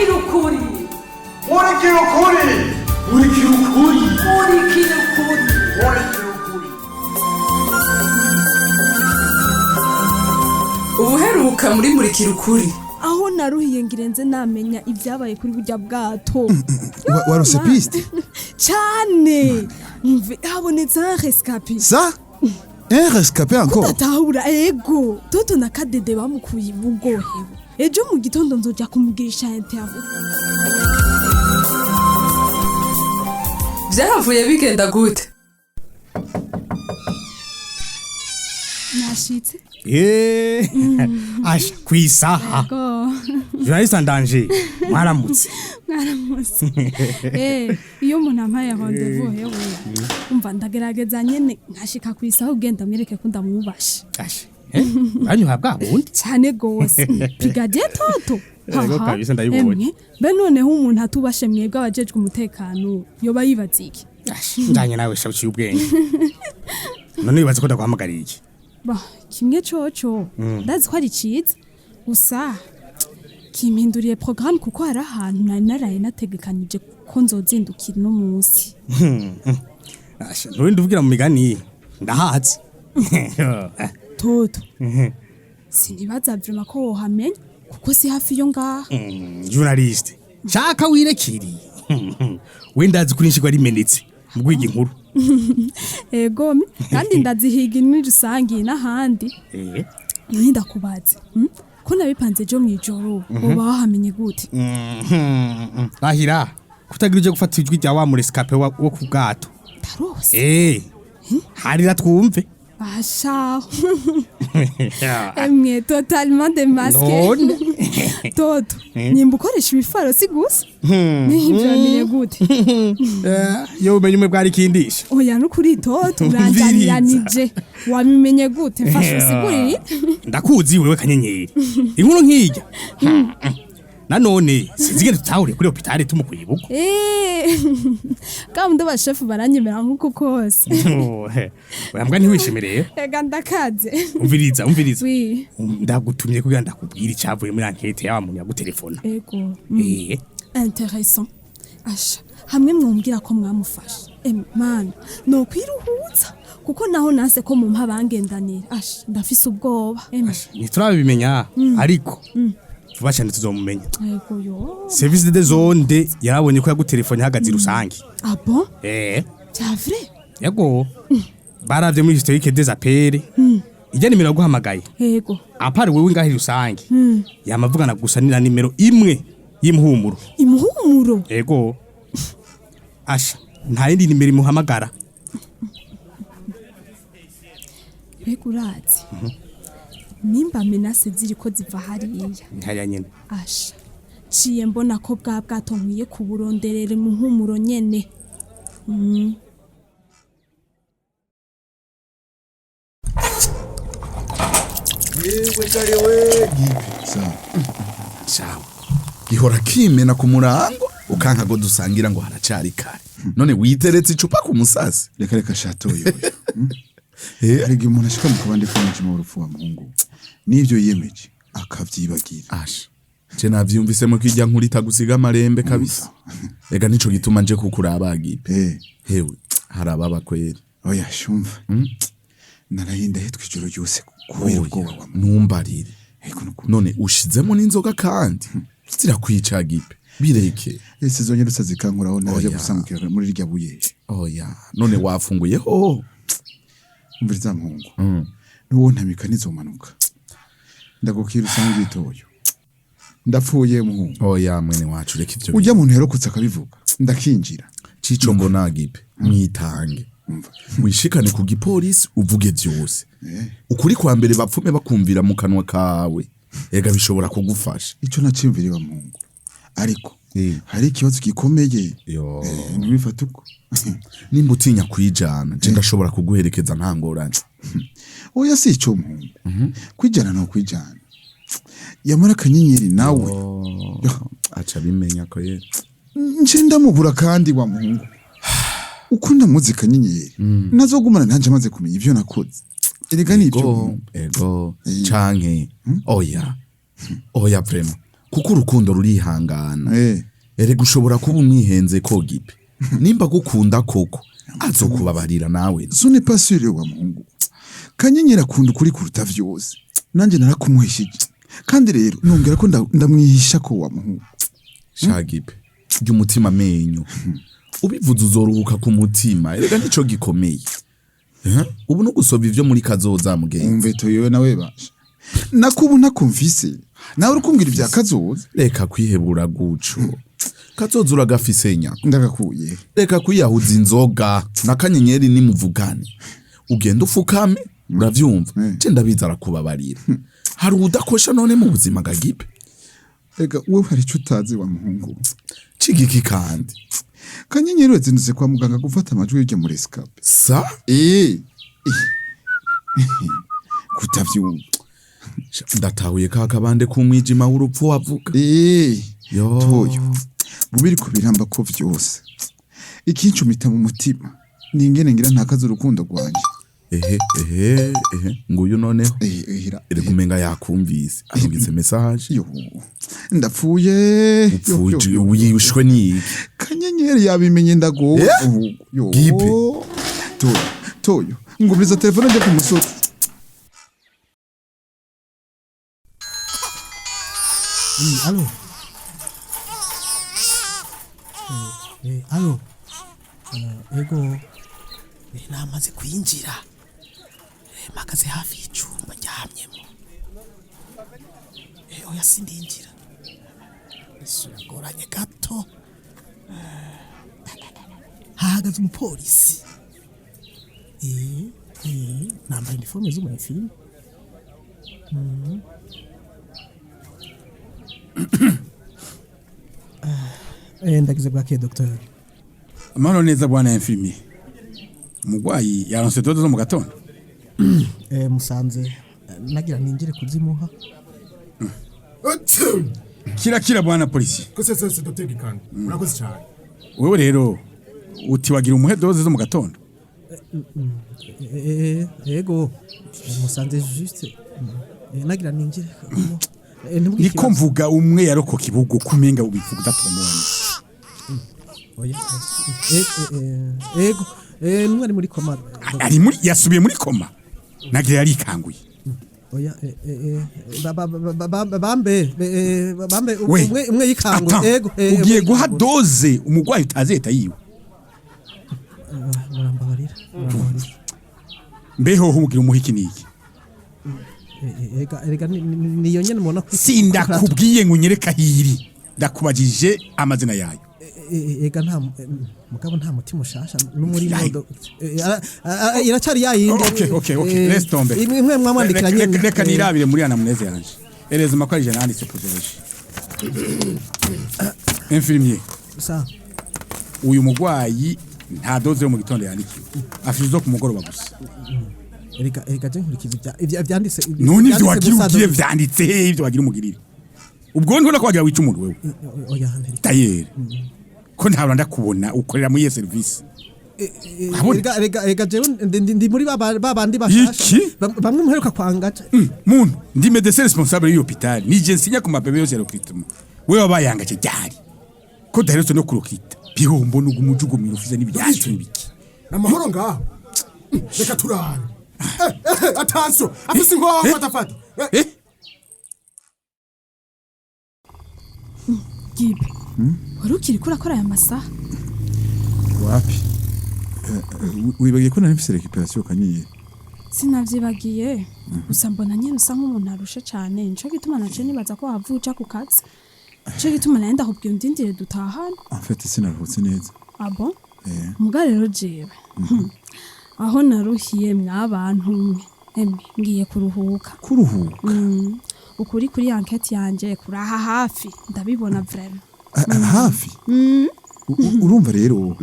Murikira ukuri. Murikira ukuri. Murikira ukuri. Murikira ukuri. Murikira ukuri. Ubuheruka muri Murikira ukuri. Aho naruhiye ngirenze namenya ibyabaye kuri burya bwato. Warose piste? Cyane. Mve habonetse un rescapé. Ça? Un rescapé encore? Kudatahura, ego Toto na Kadede bamukuye ibugohewe. Ejo mu gitondo nzoja kumugirisha interview. Byahavuye bigenda gute? Nashitse. Yeee, asha kwisaha. Go. Journaliste en danger, mwaramutse. Mwaramutse. Iyo umuntu ampaye rendez-vous, hewe, umva, ndagerageza nyene nkashika ku isaha, ugenda mwereke ko ndamwubashe. Asha, uranyuha bwa bundi. Cyane gose, brigadier Toto. Yego, Haha, kabisa ndabibonye. Emwe, be noneho umuntu atubashe mwebwe abajejwe umutekano yoba yibaza iki? Asha, njanye nawe sha, uciye ubwenge. None wibaza ko ndaguhamagariye iki? Ba, kimwe coco ndazi ko ari ciza, gusa kimpinduriye programme, kuko hari ahantu nari naraye nategekanije ko nzozindukira uno munsi. Asha, nturinde uvugira mu migani, ndahazi. Toto, sinibaza vraiment ko wohamenya, kuko si hafi yo ngaha. Journaliste, shaka wirekiri we, ndazi kuri nshigwa rimenetse mu guhiga inkuru. Egome, kandi ndazihiga muri rusangi n'ahandi. None ndakubaze, Ko nabipanze ejo mw'ijoro, woba wahamenye gute? Rahira kutagira uje gufata ijwi rya wa murescapé wo ku bwato. Ndarose. Harira twumve. Bashaho, emwe, totalement démasqué. None. Toto, nimba ukoresha ibifaro si gusa nivyo, wamenye gute? Yo, umenye umwe bwari kindisha. Oya, nukuri Toto, uranjaniranije. Wabimenye gute? Mfasha usigurire. Ndakuzi wewe kanyenyeri, inkuru nk'ijya nanone sinzigere tutahuriye kuri hôpital tumukuye ibuko. Kandi abashefu baranyemera nk'uko kose. Oya mbwa, ntiwishime rero. Ega ndakaze. Umviriza, umviriza. Oui. Ndagutumye kugira ndakubwira icyavuye muri enquête y'aba muntu yagutelefona. Ego. Intéressant. Asha, hamwe mwumvira ko mwamufashe, mana, nokwiruhutsa, kuko naho nase ko mumpa bangendanira, asha, ndafise ubwoba. Ntiturabimenya, ariko vuba cyane tuzomumenya. Ego yo. Service des ondes yarabonye ko yagutelefone ihagaze rusange. Ah bon? Eh. C'est vrai? Yego, baravye muri historique des appels ijya nimero yaguhamagaye. À part wewe ngaho rusange, yamavugana gusa ni na nimero imwe y'Imuhumuro. Imuhumuro? Yego, asha, nta yindi nimero imuhamagara. Mbega urazi nimba menaces ziriko ziva hariya? Hariya nyene. Asha, ciye mbona ko bwa bwato nkwiye kuburonderera Imuhumuro nyene. Yewe kare we Gipe. Sawa. Sawa. Gihora kimena ku murango, ukanka ngo dusangira, ngo haracari kare. None witeretse icupa ku musasi? Reka reka, shatoye. Hari igihe umuntu ashika mu kabande k'umutima w'urupfu wa muhungu, n'ivyo yiyemeje akavyibagira. Asha, je navyumvisemo ko ijya nkuru itagusiga amarembe kabisa. Ega nico gituma nje kukuraba, Gipe. Hewe, harababa kweri. Oya, shumva, naraye ndahitwa ijoro ryose kubera ubwoba wa muhungu. Ntumbarire. Ego, nukuri. None ushizemo n'inzoga kandi zirakwica, Gipe, bireke. Ese zonyerutsa zikankuraho naraje Oya. gusangukira muri rya buye. Oya, none wafunguyeho? Umviriza muhungu, n'uwo ntamika nizomanuka ndagukira usanga itoyo ndapfuye, muhungu. Oya mwene wacu, reka ivyo. Ujya muntu yarokotse akabivuga, ndakinjira. Cico mbona, Gipe, mwitange. Umva. Wishikane ku gipolisi, uvuge vyose ukuri kwa mbere, bapfume bakumvira mu kanwa kawe. Ega bishobora kugufasha. Ico naciyumviriye wa muhungu, ariko hari ikibazo gikomeye. Yo. Ntibifate uko. Nimba utinya kwijana, je ndashobora kuguherekeza, nta ngorane. Oya, si ico muhungu, kwijana no kwijana, yamara akanyenyeri nawe. Aca bimenya ko ye. Nce ndamubura kandi wa muhungu, uko ndamuzi kanyenyeri nazogumana nanje amaze kumenya ivyo nakoze. Erega nivyo, Ego. muhungu. Ego, canke oya, oya, vraiment. Kuko urukundo rurihangana. Erega ushobora kuba umwihenze ko, Gipe. Nimba gukunda koko, azokubabarira nawe. Ce n'est pas sûr, wa muhungu. Kanyenyeri akunda ukuri kuruta vyose. Nanjye narakumuhishije, kandi rero nongera ko ndamwihisha ko, wa muhungu. Sha Gipe, jya umutima amenyo. Ubivuze uzoruhuka ku mutima. Erega nico gikomeye. Eh? Ubu no gusova ivyo muri kazoza, mugenzi. Umve toyewe nawe basha, nakubu ntakumvise, nawe uri kumbwira ibya kazoza. Reka kwihebura guco. Kazoza uragafise nyako. Ndagakuye. Reka kwiyahuza inzoga na Kanyenyeri, nimuvugane. Ugenda ufukame, uravyumva? Je ndabizi arakubabarira. Hari udakosha none mu buzima ga, Gipe? Ega wowe hari icyo utazi, wa muhungu. Cigiki kandi? Kanyenyeri yazindutse kwa muganga gufata amajwi y'ujya muri rescapé. Sa? Eh, kutavyumva? Ndatahuye ka kabande k'umwijima w'urupfu wavuga. Yo. Toyo bubiri ko biramba ko vyose, ikincumita mu mutima ni ingene ngira ntakaze urukundo rwanje. Ehe ehe ehe, nguyu noneho. Ehera. Erega umenga yakumvise, arungitse message. Yo, ndapfuye. Yo, yo, Upfuje yo. wishwe n'iki? Kanyenyeri yabimenye, ndagowe. Yo. Gipe. Toyo, toyo, ngumiriza telefone njye ku musozi. Oui, allô. Allô. Ego. Namaze kwinjira. Mpagaze hafi y'icumba ndyamyemo. Oya, sindinjira. Ese uragoranye gato. Hahagaze umupolisi. Nambaye uniforme z'umu infirmier. Ndagize bwakeye, docteur. Amahoro neza, bwana infirmier. Umurwayi yaronse dose zo mu gatondo? Musanze nagira ninjire kuzimuha. Kira kira, bwana polisi. Kose sose, Dr. Gikanda. Urakoze cyane. Wewe rero uti wagira umuhe dose zo mu gatondo? Ego. Musanze juste nagira ninjire kumuha. Ntubwire Niko mvuga umwe yarokoka ibugo kumenga ubivuga udatomboye. Oya. Ego. Numwe ari muri coma. Ari muri, yasubiye muri coma? Nagira yarikanguye. Oya, bambe bambe. We. Umwe yikanguye. Attends, Ego. ugiye umwe guha yikanguye. dose umurwayi utazi état yiwe? Murambabarira, murambabarira. Mbeho umugira umuhe iki niki? Ega niyo nyene mubona Sindakubwiye ngo unyereke ahiri, ndakubajije amazina yayo. Ega nta mugabo, nta mutima ushasha n'umurimo iracari yayindi. Okay, laisse tomber. Imwe mwamwandikira nyene. Reka nirabire muri anamnèse yanje. Erezima ko ari je nanditse posologie. Infirmier. Sa. Uyu mugwayi nta dose yo mu gitondo yandikiwe, afite izo ku mugoroba gusa. Erega je nkurikiza ivyanditse. None ivyo ivyanditse wagira gusa, ugire vyanditse he? Ivyo wagira umugirire ubwo ntubona ko wagira wica umuntu wewe? Oya, ntereka. Tayeri ko ntabwo ndakubona ukorera muri iyo service. Urabona? Erega jewe ndi muri ba bandi bashasha. Iki? Bamwe muheruka kwangaca. Muntu, ndi médecin responsable y'iyo hôpital, nije nsinya ku ma PV yose ya recrutement. Wewe wabayangaje ryari ko daherutse no kurokita bihombo n'ugumujugumira ufise n'ibyacu n'ibiki? Amahoro ngaho. Reka turabe. Attention, afise inkoho, fata fata. Gibe, wari ukiri ko urakora aya masaha? Wapi. Wibagiye ko nari mfise récupération, Kanyenyeri? Sinavyibagiye, gusa mbona nyene usa nk'umuntu arushe cane, nico gituma naciye nibaza ko wava uja ku kazi. Nico gituma naye ndakubwiye undindire dutahane. En fait sinaruhutse neza. Ah bon? Eh. Muga rero jewe aho naruhiye mwabantu mwe, emwe ngiye kuruhuka. Kuruhuka? Ukuri kuri enquête yanje kuraha hafi, ndabibona vraiment. Hafi? Urumva rero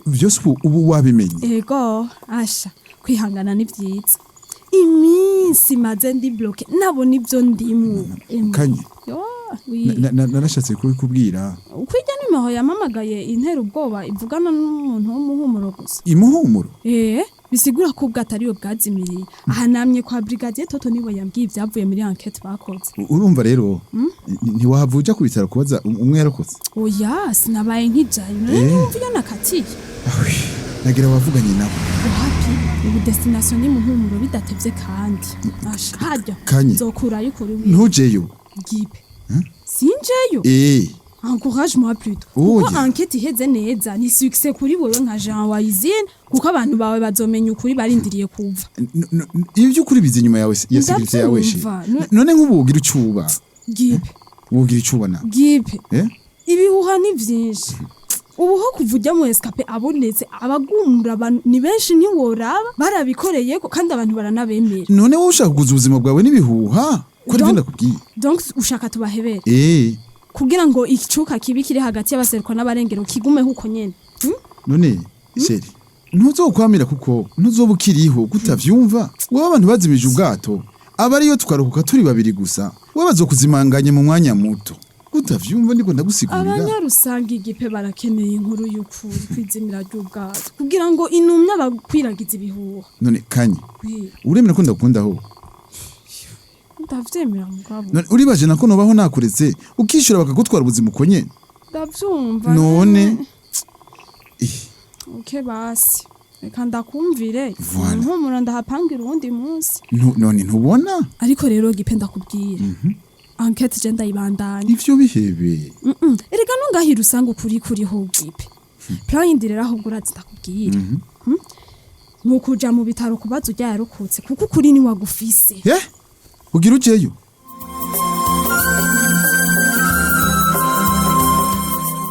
byose ubu wabimenye? Ego, asha, kwihangana ni vyiza. Iminsi maze ndi bloqué, nabona ivyo ndimwo. Emwe. Kanye. Yo, oui. Narashatse kubikubwira. Kwirya nimero yamamagaye intera ubwoba, ivugana n'umuntu w'umuhumuro gusa. Imuhumuro? Eh. Bisigura ko ubwato ariyo bwazimiriye. Aha namye kwa brigadier Toto niwe yambwiye ibyavuye muri enquête bakoze. Urumva rero, ntiwahava uja ku bitaro kubaza umwe yarokotse? Oya, sinabaye nkijayo none. Ntiwumva iyo nakatiye. Ahwi, nagira wavuganye nabo. Wapi, ubu destination ni Muhumuro bidatevye kandi. Asha, harya Kanye. nzokurayo ukuri wiwe. Ntujeyo. Gipe, sinjeyo. Encourage-moi plutôt. Oya. Kuko enquête iheze neza ni succès kuri wewe nka Jean Wayizine, kuko abantu bawe bazomenya ukuri barindiriye kuva. Ivy'ukuri biza inyuma yawe ya sécurité yawe shi. Ndavyumva. None nk'ubu wogira icuba? Gipe. Wogira icuba na? Gipe. Ibihuha ni vyinshi. Ubu ho kuva ujya mu rescapé abonetse, abagumura abantu ni benshi, ntiworaba barabikoreyeko kandi abantu baranabemera. None wowe ushaka kuguza ubuzima bwawe n'ibihuha ko arivyo ndakubwiye? Donc ushaka tubahebere kugira ngo icuka kibi kiri hagati y'abaseruko n'abarengero kigumeho uko nyene? None chérie, ntuzokwamira kuko ntuzoba ukiriho kutavyumva. Wowe abantu bazimije ubwato aba ariyo tukaruhuka turi babiri gusa, wowe bazokuzimanganya mu mwanya muto. Kutavyumva ndiko ndagusigurira. Abanyarusanga igipe barakeneye inkuru y'ukuri kwizimira ry'ubwato kugira ngo intumwa bakwiragize ibihuha. None Kanye, Oui, uremera ko ndagukundaho? Ndavyemera mugabo. None uribaje nako nobaho nakuretse ukishura bakagutwara ubuzima uko nyene? Ndavyumva. None Okay, basi reka ndakumvire. Voilà. Nkumura ndahapangira uwundi munsi. None ntubona? Ariko rero Gipe, ndakubwira, enquête je ndayibandanya. Ivyo bihebe. Erega nungahira usanga ukuri kuriho Gipe. Plan yindi rero ahubwo urazi ndakubwira. Ni ukuja mu bitaro kubaza urya yarokotse, kuko ukuri ni wagufise. Ugira ujeyo?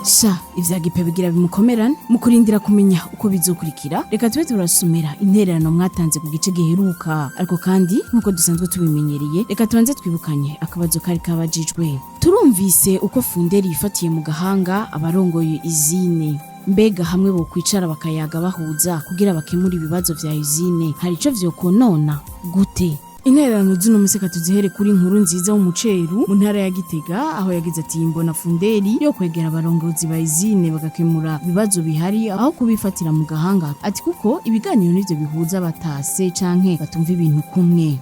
Sha, ivya Gipe bigira bimukomerane. Mu kurindira kumenya uko bizokurikira, reka tube turasomera intererano mwatanze ku gice giheruka. Ariko kandi nk'uko dusanzwe tubimenyereye, reka tubanze twibukanye akabazo kari kabajijwe. Turumvise uko Funderi yifatiye mu gahanga abarongoye usine. Mbega hamwe bokwicara bakayaga bahuza kugira bakemure ibibazo vya usine, hari ico vyokonona gute? Intererano z'uno museka tuzihere kuri Inkuru Nziza w'Umuceru mu ntara ya Gitega, aho yagize ati: "Mbona Funderi yo kwegera abarongozi ba usine bagakemura ibibazo bihari aho kubifatira mu gahanga," ati kuko ibiganiro nivyo bihuza abatase canke batumva ibintu kumwe.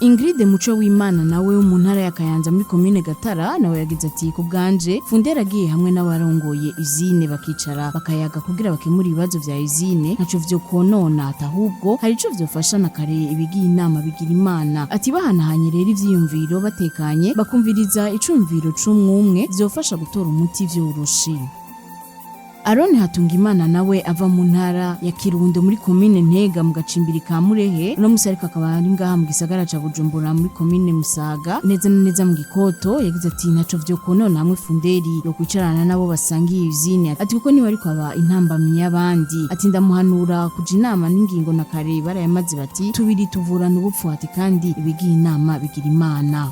Ingrid Muco w'Imana nawe wo mu ntara ya Kayanza muri komine Gatara nawe yagize ati: "Ku bwanje, Fundera agiye hamwe n'abarongoye usine bakicara bakayaga kugira bakemure ibibazo vya usine, ntaco vyo konona, ati ahubwo hari ico vyofasha na kare ibigiye inama bigira Imana," ati bahanahanye rero ivyiyumviro batekanye, bakumviriza icumviro c'umwumwe, vyofasha gutora umuti vyoroshe. Arone Hatungimana nawe ava mu ntara ya Kirundo muri komine Ntega mu gacimbiri ka Murehe, uno musi ariko akaba ari ngaha mu gisagara ca Bujumbura muri komine Musaga, neza na neza mu Gikoto, yagize ati: "Ntaco vyo konona hamwe Funderi yo kwicarana nabo basangiye usine," ati kuko niwe ariko aba intambamyi y'abandi, ati ndamuhanura kuja inama n'ingingo na kare barayamaze bati tubiri tuvurana ubupfu, ati kandi ibigiye inama bigira Imana.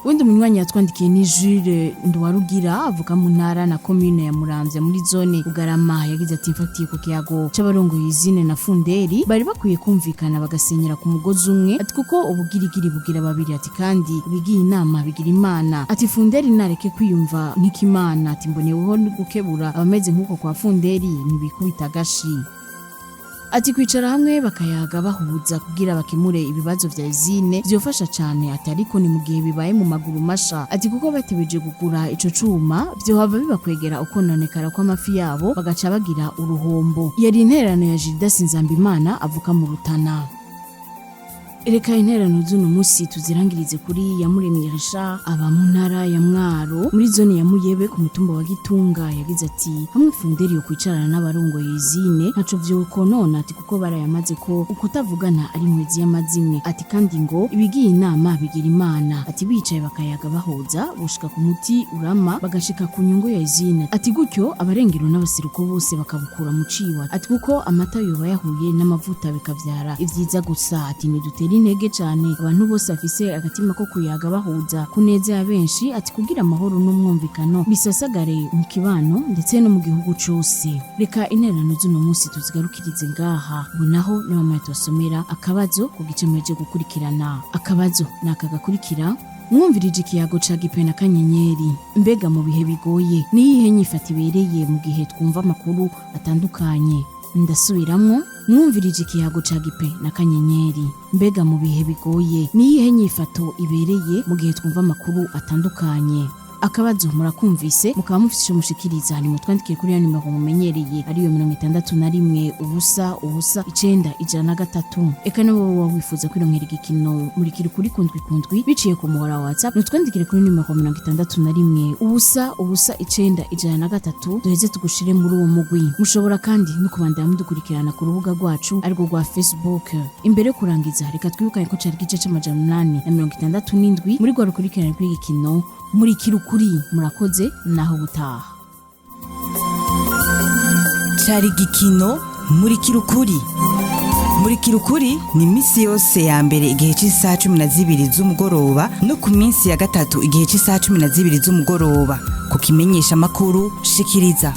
Wundi munywanyi yatwandikiye ni Jules Nduwarugira, avuka mu ntara na komine ya Muramvya muri zone Bugarama. Yagize ati: "Mfatiye ku kiyago c'abarongoye usine na Funderi, bari bakwiye kumvikana bagasenyera ku mugozi umwe," ati kuko ubugirigiri bugira babiri, ati kandi bigiye inama bigira Imana, ati Funderi nareke kwiyumva nk'ikimana, ati mboneweho no gukebura abameze nk'uko kwa Funderi ntibikubita agashi, ati kwicara hamwe bakayaga bahuza kugira bakemure ibibazo vya usine vyofasha cane, ati ariko ni mu gihe bibaye mu maguru masha, ati kuko batebeje kugura ico cuma vyohava bibakwegera ukononekara kw'amafi yabo bagaca bagira uruhombo. Yari intererano ya Gildas Nzambimana avuka mu Rutana. Reka intererano z'uno munsi tuzirangirize kuri Yamuremye Richard, aba mu ntara ya Mwaro muri zone ya Muyebe ku mutumba wa Gitunga. Yagize ati: "Hamwe Funderi yo kwicarana n'abarongoye usine ntaco vyokonona," ati kuko barayamaze ko ukutavugana ari inkwezi y'amazimwe, ati kandi ngo ibigiye inama bigira Imana, ati bicaye bakayaga bahuza boshika ku muti urama bagashika ku nyungu ya usine, ati gutyo abarengero n'abaseruko bose bakabukura mu ciwa, ati kuko amata yoba yahuye n'amavuta bikavyara ivyiza gusa, ati nidutera intege cane abantu bose bafise agatima ko kuyaga bahuza ku neza ya benshi, ati kugira amahoro n'umwumvikano bisasagare mu kibano ndetse no mu gihugu cose. Reka intererano z'uno munsi tuzigarukirize ngaha. Ubu naho niba mwe tubasomera akabazo ku gice muheje gukurikirana. Akabazo ni aka gakurikira: Mwumvirije ikiyago ca Gipe na Kanyenyeri. Mbega mu bihe bigoye niyihe nyifata ibereye mu gihe twumva amakuru atandukanye? Ndasubiramwo. Mwumvirije ikiyago ca Gipe na Kanyenyeri. Mbega mu bihe bigoye, ni iyihe nyifato ibereye mu gihe twumva amakuru atandukanye? Akabazo murakumvise, mukaba mufite ico mushikiriza, nimutwandikire kuri ya nimero mumenyereye, ariyo 61 0 0 9 103. Eka nabo woba wifuza kwironkera igikino Murikira Ukuri kundwi kundwi biciye ku muhora wa WhatsApp, nutwandikire kuri nimero 61 0 0 9 103, duheze tugushire muri uwo mugwi. Mushobora kandi no kubandanya mudukurikirana ku rubuga rwacu, arirwo rwa Facebook. Imbere yo kurangiza, reka twibukanye ko cari igice c'867 muri rwa rukurikirane rw'igikino Murikira Ukuri. Murakoze, naho butaha. Cari igikino Murikira Ukuri. Murikira Ukuri ni iminsi yose ya mbere igihe cy'isaha 12 z'umugoroba, no ku minsi ya gatatu igihe cy'isaha 12 z'umugoroba, ku kimenyesha amakuru Shikiriza.